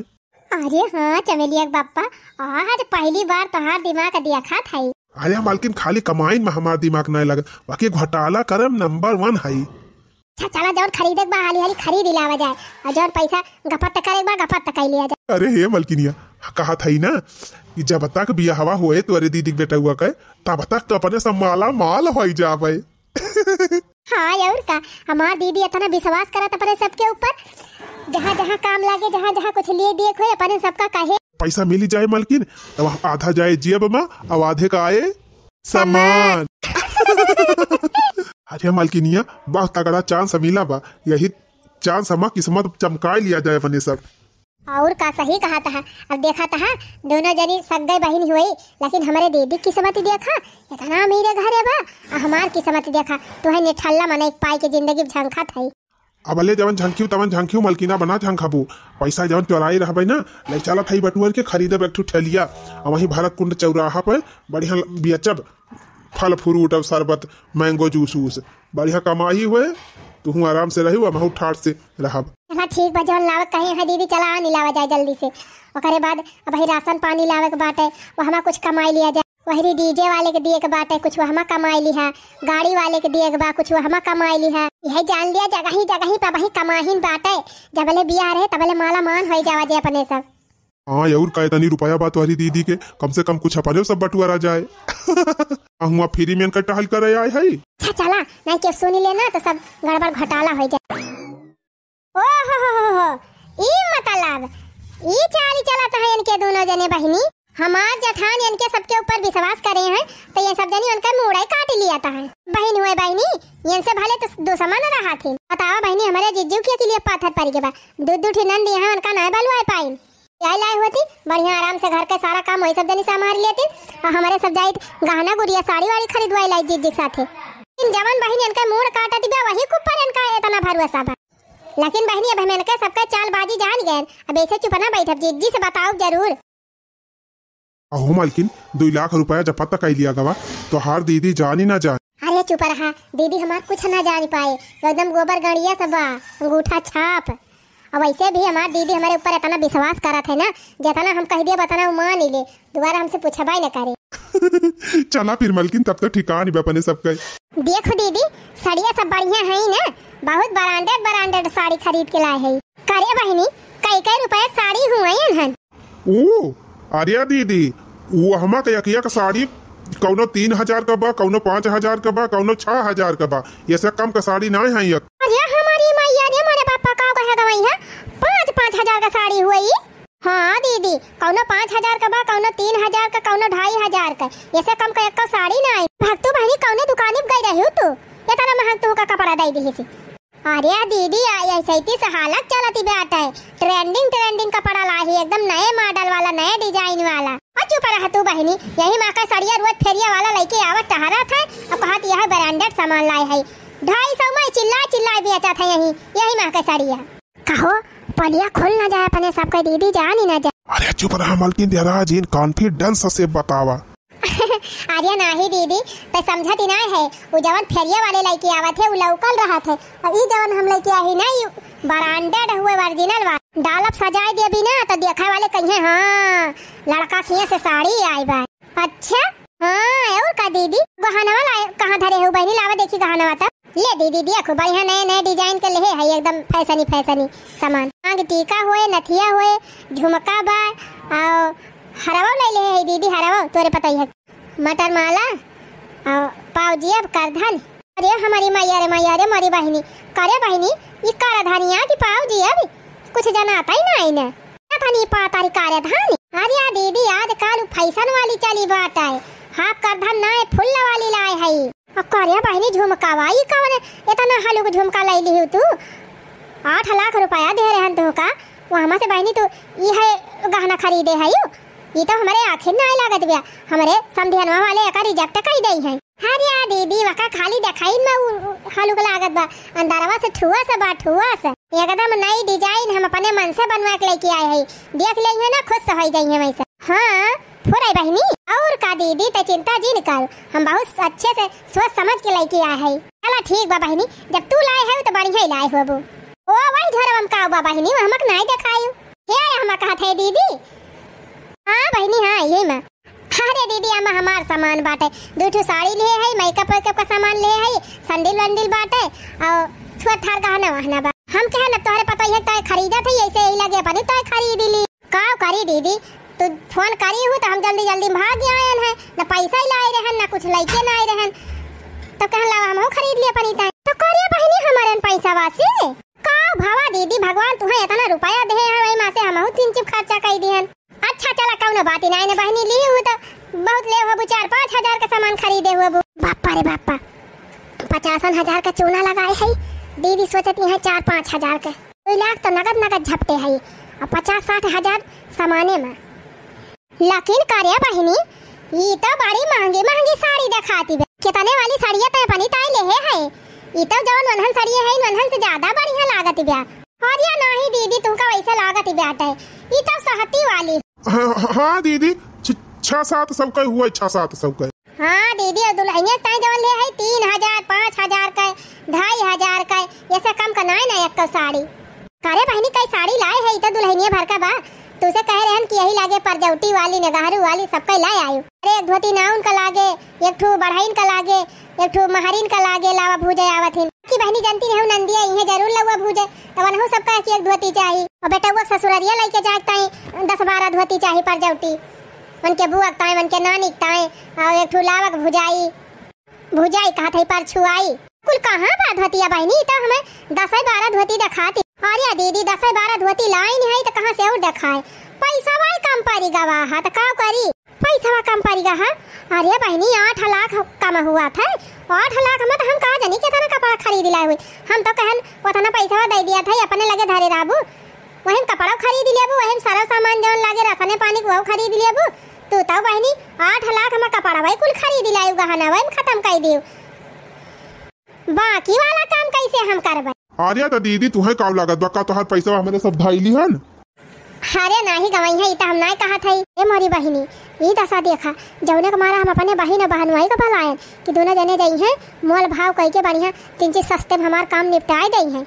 अरे हाँ, चमेलिया के बापा, आज पहली बार तोहार दिमाग देखत हई। अरे मलकिन, खाली कमाइन में हमार दिमाग नाय लगे, बाकी घोटाला करे में number one हई। अच्छा, चला, जउन खरीदे के बा, हाली हाली खरीद ही लावा जाए, अउर जउन पैसा गपत करे के बा, गपत कइ लिया जाए। अरे हे मलकिनिया, कहत हई ना कि जब तक बियाहवा होए तोरे दीदी के बेटउआ के, तब तक तो अपने सब माला माल होइ जाबे। हाँ, अउर का, हमार दीदी इतना विश्वास करत अपने सबके ऊपर, जहाँ जहाँ काम लागे, जहाँ जहाँ कुछ लिए दिए के होए, अपने सबका कहे। पैसा मिली जाए मलकिन, तब आधा जाए जेब में, अउर आधे का आए सम्मान। अरे मलकिनिया, बहुत तगड़ा chance मिला बा, यही chance हमा किस्मत चमकाए लिया जाए अपने सब। अउर का, सही कहत हा। अब देखत हा, दुनो जनी सग्गे बहिन हुई, लेकिन हमरे दीदी किस्मत देखा, इतना अमीरे घरे बा, अउर हमार किस्मत देखा, तुहे निठल्ला मनई पाई के जिंदगी में झंखत हई। अबले जवन झंखिउ तवन झंखिउ, मलकिना बना झंखबू। पैसा जवन चोराई रहबे ना, लइ चलत हई बटुअर के, खरीदब एक ठो ठेलिया, अउर वहीं भरत कुंड चौराहा पे बढ़िया बेचब, फल fruit अउर शरबत, mango juice वूस, बढ़िया कमाई हुए, तुहूँ आराम से रहिउ, हमहूँ ठाट से रहब। हाँ ठीक बा, जवन लावक कहीं है दीदी, चला आ निलावा जाए जल्दी से। ओकरे बाद अब ही राशन पानी लावे के बाटे, वहमा कुछ कमाई लिया जाए। वहरी DJ वाले के दिए के बाटे, कुछ वहमा कमाई लिहा। गाड़ी वाले के दिए के बा, कुछ वहमा कमाई लिहा। यह जान लिया, जगही जगही पे वही कमाहिन बाटे। जबले बियाह रहे, तबले माला मान होइ जावा जे अपने सब। हाँ, अउर का, इतनी रुपया बा तोहरी दीदी के, कम से कम कुछ अपने सब बटुआरा जाए। अहुआ free में इनका टहल करे आए हई। अच्छा चला, नहीं के सुन ले ना, तो सब गड़बड़ घोटाला होइ जाए। ओ हो हो हो हो, ई मतलब, ई चाल चलत है इनके दुनो जने बहिनी। हमार जेठान इनके सबके ऊपर विश्वास करे हैं, तो ये सब जनी उनका मूड़े काट लिया था है। बहिन हुए बहिनी, इनसे भले तो दुश्मन रहा थी। बतावा बहिनी, हमरे जिज्जू के लिए पाथर पड़ गए बा। दू दू ठी नंद यहाँ उनका नाय बलवाए पाइन। यही लाए होती, बढ़िया आराम से घर के सारा काम वही सब जनी संभाल लेती, अउर हमरे सब जाइत गहना गुड़िया साड़ी वाड़ी खरीदवाई लाई जिज्जी के साथे। इन जवन बहिन इनका मूड़ काटत बा, वही के ऊपर इनका इतना भरोसा बा। लेकिन बहिनी, अब हम इनके सबके चालबाजी जान गए, अब ऐसे चुप ना बैठब, जिज्जी से बताओ जरूर। अहो मालकिन, दुई लाख रुपया जपत कई लिया गवा, तोहार दीदी जानी ना जान। अरे चुप रहा, दीदी हमार कुछ ना जान पाए, एकदम गोबर गड़िया सब बा, अंगूठा छाप। अब वैसे भी हमार दीदी हमारे ऊपर इतना विश्वास करत है ना, जितना हम कह दिए उतना वो मान ही ले, दोबारा हमसे पूछबा ही ना करे। चला फिर मलकिन, तब तो ठिकान बा अपने सबके। देखो दीदी, साड़िया सब बढ़िया है ही ना, बहुत branded branded साड़ी खरीद के लाए है। करे बहिनी, कई कई रुपया के साड़ी हुए हन। ओ, अरे दीदी, वो हमा के एक, एक साड़ी कौनो तीन हजार का बा, कौनो पाँच हजार का बा, कौनो छह हजार का बा, ये से कम का साड़ी नाय है एक। अरे हमारी मैया रे, मोरे पापा का कहे गवाई है, पाँच, पाँच हजार का साड़ी हुई। हाँ दीदी, कौनो पाँच हजार का बा, कौनो तीन हजार का, कौनो ढाई हजार का, ये से कम का एक साड़ी नाय। भक्तू बहिनी, कौने दुकानी पे गई रही हो तू, इतना महंग तू का कपड़ा दे दी से? अरे दीदी, आ, ऐसे ही से हालत चलती बाटे। Trending, trending कपड़ा लाही, एकदम नए model वाला, नए design वाला। और चुप रह तू बहिनी, यही माँ का सड़िया रोज फेरिया वाला लेके आवत टहरत है और कहत यह branded सामान लाए है। ढाई सौ में चिल्ला चिल्ला बेचत है यही, यही माँ का सड़िया। कहो, पलिया खुल ना जाए अपने सबके दीदी, जान ही ना जाए। अरे चुप रहा मलकिन, देरा जिन confidence से बतावा। अरे नाही दीदी, तै समझत ही नाही है। उ जवन फेरिया वाले लइके आवत है, उ local रहत है। अउर ई जवन हम लइके आई ना, ई branded हुए, original बा। डालब सजाए देबी ना, तो देखे वाले कहिए, "हाँ, लड़का खिए से साड़ी आई बा।" अच्छा, हाँ, अउर का दीदी, गहनवा लाए, कहाँ धरे हो बहिनी? लावा देखी गहनवा तब। ले दीदी, देखो, बढ़िया नए नए design के लेहे है, एकदम फैशनी फैशनी सामान। आँख टीका होए, नथिया होए, झुमका बा, अउर हरवा ले लेहे है दीदी, हरवा तोरे पता ही है। मटर माला, अउर पाव जियब करधन। अरे हमारी मैया रे मैया रे, मोरी बहिनी, करे बहिनी, ई करधनिया की पाव जियब? कुछ जनात ही नाही न। धनी पातर करे धनी। अरे दीदी, आजकल उ fashion वाली चली बाटे। Half करधन नाय, full वाली लाए है। अ करे बहिनी, झुमकावा ई कवन एतना हलुक झुमका लइ लिहू तू? आठ लाख रुपया दे रहन तोहका, वहमा से बहिनी तू ई है गहना खरीदे है यू? ई तो हमरे आँखिन नाय लागत बिया। हमरे समधियनवा वाले एका reject कइ देइ हैं। अरे दीदी, वका खाली देखाइन में उ, उ हलुक लागत बा, अंदरवा से ठुआ से बा, ठुआ से। एकदम नई design हम अपने मन से बनवा के लइके आए हई। देख लेइहे ना, खुश होइ जइहे वैसे। हाँ, फुरई बहिनी, अउर का दीदी, तै चिंता जिन कर, हम बहुत अच्छे से सोच समझ के लइके आए हई। चला ठीक बा बहिनी, जब तू लाए है तो बढ़िया ही लाए होबू। ओ वही झोरवा में का बा बहिनी, वो हमक नाई देखायू। हे, हम कहत है दीदी। हाँ बहिनी, हाँ, यही में। अरे दीदी, एमा हमार सामान बाटे, दुइ ठो साड़ी लिहे हई, makeup वेकअप का सामान लिहे हई, sandal वैंडल बाटे, अउर थोड़ा थार गहना वहना बा। हम कहे न तोहरे पतोहिया तय खरीदत हई, ऐसे यही लगे अपनी तय खरीद ली। का करी दीदी, तू फोन करी हू तो हम जल्दी जल्दी में भाग आयन है, न पैसा ही लाए रहन, न कुछ लइके ना आए रहन, तो कहन लावा हमहू खरीद लिए अपनी तय। तो करे बहिनी हमारे पैसा वासी का भवा दीदी, भगवान तुहे एतना रुपया देहे हैं, वही मा से हमहू तीन चिप खर्चा कइ दिहन। अच्छा चला, कउनो बात ही नाई ने बहिनी, ली हूँ तो बहुत ले होबू, चार पाँच हजार का सामान खरीदे होबू। बापा रे बापा, पचासन हजार का चूना लगाए है दीदी, सोचत ही है चार पाँच हजार के। दुइ लाख तो नगद नगद झपटे है, अब पचास साठ हजार सामाने में। लेकिन करे बहिनी, ई तो बड़ी महंगी महंगी साड़ी देखाती बे। कितने वाली साड़िया तय अपनी ताई लेहे है? ई तो जवन वनहन साड़िया है, वनहन से ज्यादा बढ़िया लागत बे। अरे नाही दीदी, तुमका वैसे लागत बाटे, ई तो सहती वाली। हाँ, हाँ दीदी, छ-, छह सात सौ का हुआ, छह सात सौ का। हाँ दीदी, अउर दुल्हनिया ताई जवन ले है तीन हजार, पाँच हजार का, ढाई हजार का, ऐसे कम का नाई ना एक साड़ी। करे बहिनी, कई साड़ी लाए है, ई तो दुल्हनिया भर का बा। तुसे कहे रहन कि यही लागे परजौटी वाली, नगहरू वाली, सबका लाए आयु। अरे एक धोती नाउन का लागे, एक ठो बढ़ाइन का लागे, एक ठो महरिन का लागे, लावा भूजे आवत हिन। कि बहिनी जानती रहू नंदिया इहे जरूर लउआ भूजे, तब वनहू सबका एक एक धोती चाही। अउर बेटउआ ससुररिया लइके जाए ताई दस बारह धोती चाही परजौटी। उनके बुआ के ताई, उनके नानी के ताई, अउर एक ठो लावा के भुजाई। भुजाई कहत है परछुआई। कुल कहाँ बा धोतिया बहिनी? ई तो हमें दसै बारह धोती देखाती। अरे दीदी, दसै बारह धोती लाइन है तो कहाँ से और देखाए? पैसा भाई कम पड़ी गवा है तो का करी? पैसा कम पड़ी गवा है। अरे बहिनी, आठ लाख कम हुआ था। आठ लाख में तो हम कहा जानी कितना कपड़ा खरीद लाए हुई। हम तो कहन उतना पैसा दे दिया था, अपने लगे धरे रहबू। वही में कपड़ा खरीद लेबू, वही में सारा सामान जौन लागे, राशने पानी के, वो खरीद लेबू। तू तो बहिनी, आठ लाख में कपड़ा वही कुल खरीद लायू, गहना वही में खत्म कर दियो। बाकी वाला काम कैसे हम करबे? अरे तो दीदी, तुहे का लागत बा, का तोहार पैसा हमरे सब धाई लिहन? अरे नाही गवइहैं, ई तो हम नाही कहत हई। ए मोरी बहिनी, ई दशा देखा, जौने के मारा हम अपने बहिन और बहनोई को बलायन कि दोनों जने जइहैं, मोल भाव कइके बढ़िया तीन चीज सस्ते में हमार काम निपटाए दइहैं।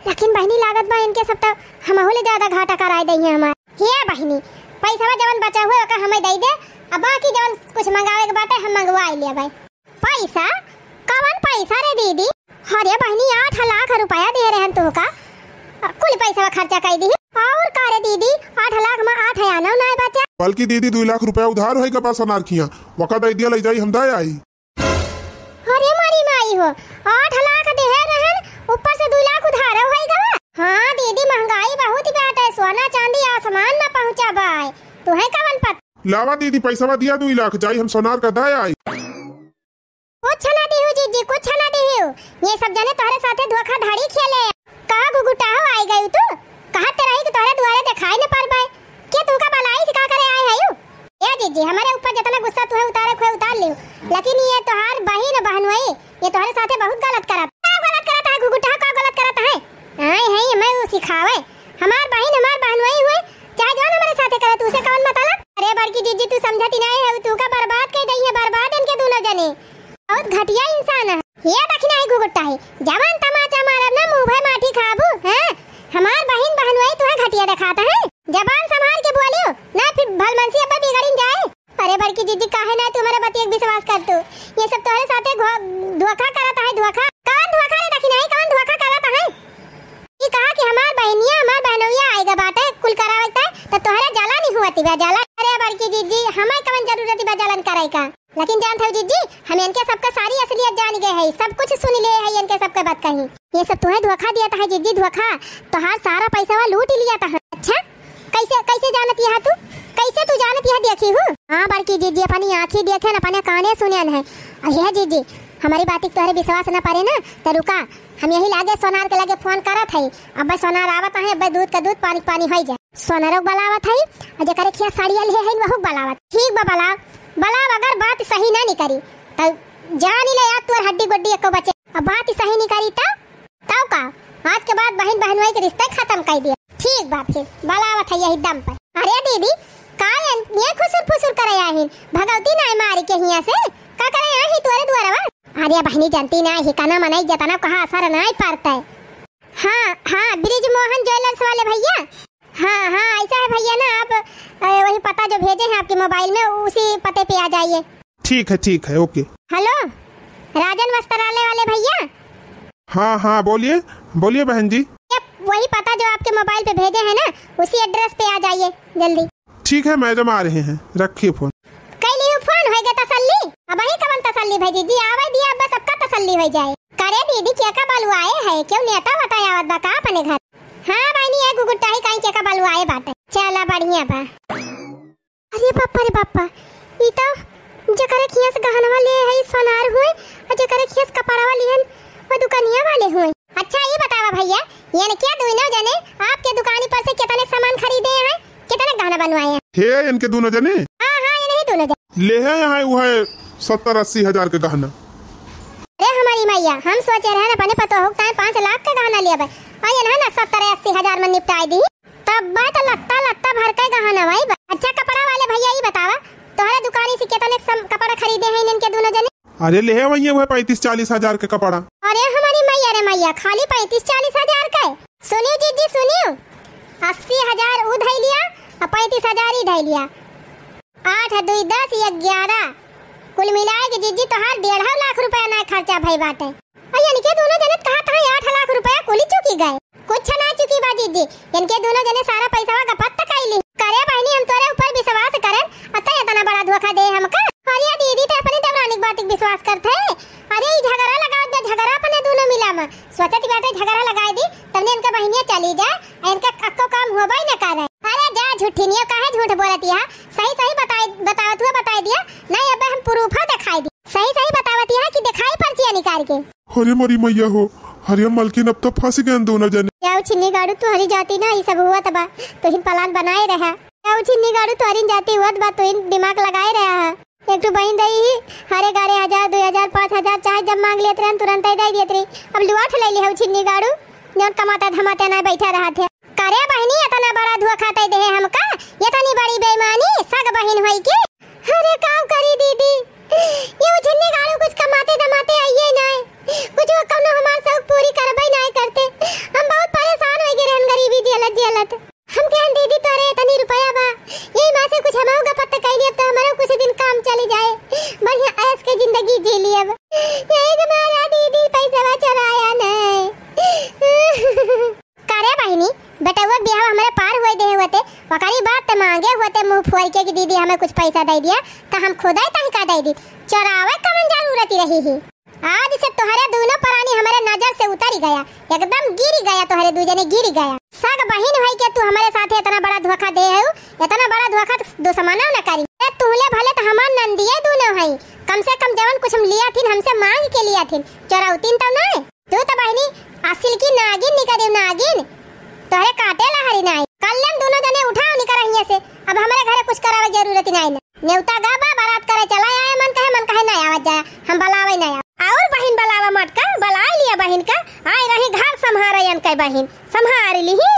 लेकिन बहिनी, लागत बा इनके सब तो हमहू ले ज्यादा घाटा कराए दइहैं हमार। हे बहिनी, पैसवा जवन बचा हुए ओका हमें दे दे, अब बाकी जवन कुछ मंगावे के बाटे हम मंगवाए लेबै। पैसा? कवन पैसा रे दीदी? अरे बहिनी, आठ लाख रुपया दे रहन तोहका, कुल पैसवा खर्चा कर दी। और का रे दीदी, आठ लाख में आठ आना ना बचा। बल्कि दीदी, दुई लाख रुपया उधार होई का बा सोनार खिया, वका दे दिया, ले जाई हम दे आई। अरे मारी माई हो, आठ लाख देहे रहन, ऊपर से दू लाख उधारो होई गवा। हाँ दीदी, महंगाई बहुत बाटे, सोना चांदी आसमान में पहुँचा बाय। तुहे कवन पता? लावा दीदी, पैसवा दिया दुई लाख, जाई हम सोनार का दे आई। कुछ ना दिहू जीजी, कुछ ना दिहू। ये सब जने तोहरे साथे धोखाधड़ी खेले। कहाँ घुघुटाहो आई गयू तू? कहाँ ते रही कि तोहरे दुआरे देखाई न पड़ पाए? के तुमका बलाई से का करे आए हयू? ए जीजी, हमारे ऊपर जितना गुस्सा तुहे उतारे खुए उतार लियो, लेकिन ये तोहार बहिन बहनोई, ये तोहरे साथे बहुत गलत करत। का गलत करत है घुघुटाहो, का गलत करत है? आए हैं मैं वो सिखावे, हमार बहिन हमार बहनोई हुए, चाहे जौन हमारे साथे करे, तुसे कौन मतलब? अरे ए बड़की जिज्जी, तू समझती नाहीं है, तू का बर्बाद कइ दइहैं, बर्बाद इनके दुनो जने। बहुत घटिया इंसान है। ये देखी नाहीं घुघुट्टा है, जवान तमाचा मारब ना, मुँह भर माटी खाबू, हैं? हमार बहिन बहनोई तुहैं घटिया देखात है। जबान संभार के बोलियो, ना फिर भलमनसी अब्बा बिगड़िन जाए। अरे बड़की जिज्जी, काहे ना तू हमरे बतिया के विश्वास करतू? ये सब तोहरे साथे घो-, धोखा करत है, धोखा। कौन धोखा रे दखिनाही, कौन धोखा करत है? ई कहा कि हमार बहिनिया, हमार बहनोइया आइगा बाटे, कुल करावत है, त तोहरे जलन ही हुअत बा, जलन। अरे बड़की जिज्जी, हमें कौन जरूरत बा जलन करइ का? लेकिन जानत हौ जिज्जी, हम इनके सबका सारी असलियत जान गए है, सब कुछ सुन ले है इनके सबका बात कही। ये सब तुहैं धोखा दियत है जिज्जी, धोखा। तोहार सारा पैसवा लूट लियत है। अच्छा, कैसे, कैसे जानत यह तू? कैसे तू जानत यह देखी हूँ? हाँ बड़की जिज्जी, अपनी आँखी देखेन, अपने काने सुनेन है। अरे जिज्जी, हमरी बातिक तोहरे विश्वास न परे ना, त रुका, हम यही लागे सोनार के लगे फोन करत है। अब्बे सोनार आवत है, अब्बे दूध का दूध, पानी का पानी होइ जाए। सोनारो के बलावत है, अउर जेकरे खिया साड़िया ले है, वहू के बलावत। ठीक बा, बलाव, बलाव, अगर बात सही ना निकरी, त जानी ले यार, तोर हड्डी गोड्डी एको बचे। अब बात सही निकरी त तब का? आज के बाद बहिन बहनोई के रिश्ता खतम कइ दिया। ठीक बा, फिर बलावत है यही दम पर। अरे दीदी, का ये, ये खुसुर फुसुर करे आहिन? भगवती नाय मारी के हिया से? का करे आही तोरे दुआरवा? अरे बहिनी, जानती नाय ही, कना मनई जतना कहा असर नाय पड़ता है। हाँ, हाँ, ब्रिज मोहन ज्वेलर्स वाले भैया। हाँ, हाँ, ऐसा है भैया ना, आप, अ, वही पता जो भेजे हैं आपके मोबाइल में, उसी पते पे आ जाइए। ठीक है, ठीक है, ओके। हेलो, राजन वस्त्रालय वाले भैया? हाँ, हाँ, बोलिए, बोलिए बहन जी। ये वही पता जो आपके मोबाइल पे भेजे हैं ना, उसी एड्रेस पे आ जाइए जल्दी। ठीक है मैडम, आ रहे हैं, रखिए फोन। कइ लिहू फोन, होइ गए तसल्ली? अबहीं कवन तसल्ली भइजी जी, आवइ दिया, अब सबका तसल्ली होइ जाए। करे दीदी, केका बलुआए है, केउ नेता वेता आवत बा का अपने घर? हाँ बहिनी, ए गुगुट्टाही कहीं केका बलुआए बाटे। चला बढ़िया बा। अरे बापा रे बापा, ई तो जेकरे खिया से गहनवा ले है सोनार हुए, अउर जेकरे खिया से कपड़वा लिहन वो दुकनिया वाले हुए। अच्छा ई बतावा भैया, इनके दुनो जने आपके दुकानी पर से कितने सामान खरीदे हैं, कितने गहना बनवाए हैं? हे इनके दुनो जने? हाँ, हाँ, इन्हीं दुनो जने। ले है यहाँ हुए सत्तर अस्सी हजार के गहना। अरे हमारी मैया, हम सोचे रहे अपने पतोह के ताईं पाँच लाख के गहना लेबे, अउर इन्हें ना सत्तर अस्सी हजार में निपटाई दी। तब बा त लत्ता, लत्ता भर के गहना भाई बा। अच्छा, कपड़ा वाले भैया, ई बतावा, तोहरे दुकानी से कितने सम-, कपड़ा खरीदे हैं इनके दुनो जने? अरे, ले वही है, वह पैंतीस चालीस हजार के कपड़ा। अरे हमारी मैया रे मैया, खाली पैंतीस चालीस हजार के? सुनियो जीजी, सुनियो, अस्सी हजार ऊ धइ लिया अउर पैंतीस हजार ई धइ लिया। आठ दुई दस, ये ग्यारह, कुल मिलाए के जीजी तोहार डेढ़ लाख रुपया ना खर्चा भई बाटे। अउर इनके दुनो जने कहा तहाँ आठ लाख रुपया कुली चुकी गए। कुछ ना चुकी बा जीजी, इनके दुनो जने सारा पैसवा गपत कइली। करे बहिनी, हम तोरे ऊपर विश्वास करन, अतः इतना बड़ा धोखा दे हमका। अरे दीदी, ते अपने देवरानी के बात के विश्वास करत है? अरे ई झगड़ा लगावत बा, झगड़ा अपने दुनो मिला में। सोचत बाटे झगड़ा लगाए दी, तबने इनका बहिनिया चली जाए, इनका अक्को काम होबे न करे। अरे जा झूठिनियो, काहे झूठ बोलत यहा? सही सही बताए, बतावत हुआ बताए दिया, नहीं अब हम प्रूफा दिखाई दी। सही सही बतावत यहा कि दिखाई पर्चिया निकाल के। अरे मोरी मैया हो, अरे मलकिन, अब तो फंस गए दुनो जने। याऊ छिन्नी गाड़ू, तुहरी जाती ना ई सब हुआ तबा, तुहिन प्लान बनाए रहा। याऊ छिन्नी गाड़ू, तुहरी जाती हुआ तबा, तुहिन दिमाग लगाए रहा है। एक ठो बहिन रही ही, हरे गारे हजार, दुई हजार, पाँच हजार, चाहे जब मांग लेत रहन, तुरंत ही दे देत रही। अब लुआठ ले ली है छिन्नी गाड़ू, जौन कमाते धमाते ना बैठा रहा थे। करे बहिनी, इतना बड़ा धोखा तै देहे हमका, इतनी बड़ी बेईमानी, सग बहिन होई के। अरे काव करी दीदी, ये छिन्नी गाड़ू कुछ कमाते धमाते आइए ना, कुछ वो कौनो हमार शौक पूरी करबे ना करते। हम बहुत परेशान हो गए रहन गरीबी झेलत झेलत। हम कहन दीदी तोरे इतनी रुपया बा, यही में से कुछ हमहू का पत्ता कइली, अब तो हमारो कुछ दिन काम चली जाए, बढ़िया ऐश के जिंदगी जी ली अब। यही तुम्हारा दीदी पैसा चुराया नहीं। करे बहिनी, बेटउआ के बियाह हमरे पार हुए देहे होते, ओकरी बाद ते मांगे होते मुंह फोर के कि दीदी हमें कुछ पैसा दे दिया, तो हम खुदे तनिका दे दी। चोरावे कवन जरूरत रही ही? आज से तोहरे दोनों प्राणी हमरे नजर से उतरी गया, एकदम गिरी गया, तोहरे दू जने गिरी गया। सग बहिन होई के तू हमरे साथे इतना बड़ा धोखा दे है, इतना बड़ा धोखा तो दुश्मनो न करी। ए, तुहले भले तो हमार नंदिये दोनों है, कम से कम जवन कुछ हम लिया थिन, हमसे मांग के लिया थिन, चोरौतीन तो नहीं। तू तो बहिनी असिल की नागिन निकली, नागिन। तोहरे काटे ला हरी नाई। कल्ले हम दोनों जने उठाओ निकर हियां से। अब हमरे घरे कुछ करावे जरूरत ही नाई ना। नेवता गा बा, बारात करे चला आए, मन कहे, मन कहे ना आवत जाए। हम बलावे ना आवे। और बहिन बलावा मटका, बलाए लिया बहिन का। आए रही घर संभारे यन के बहिन। संभार ली ही।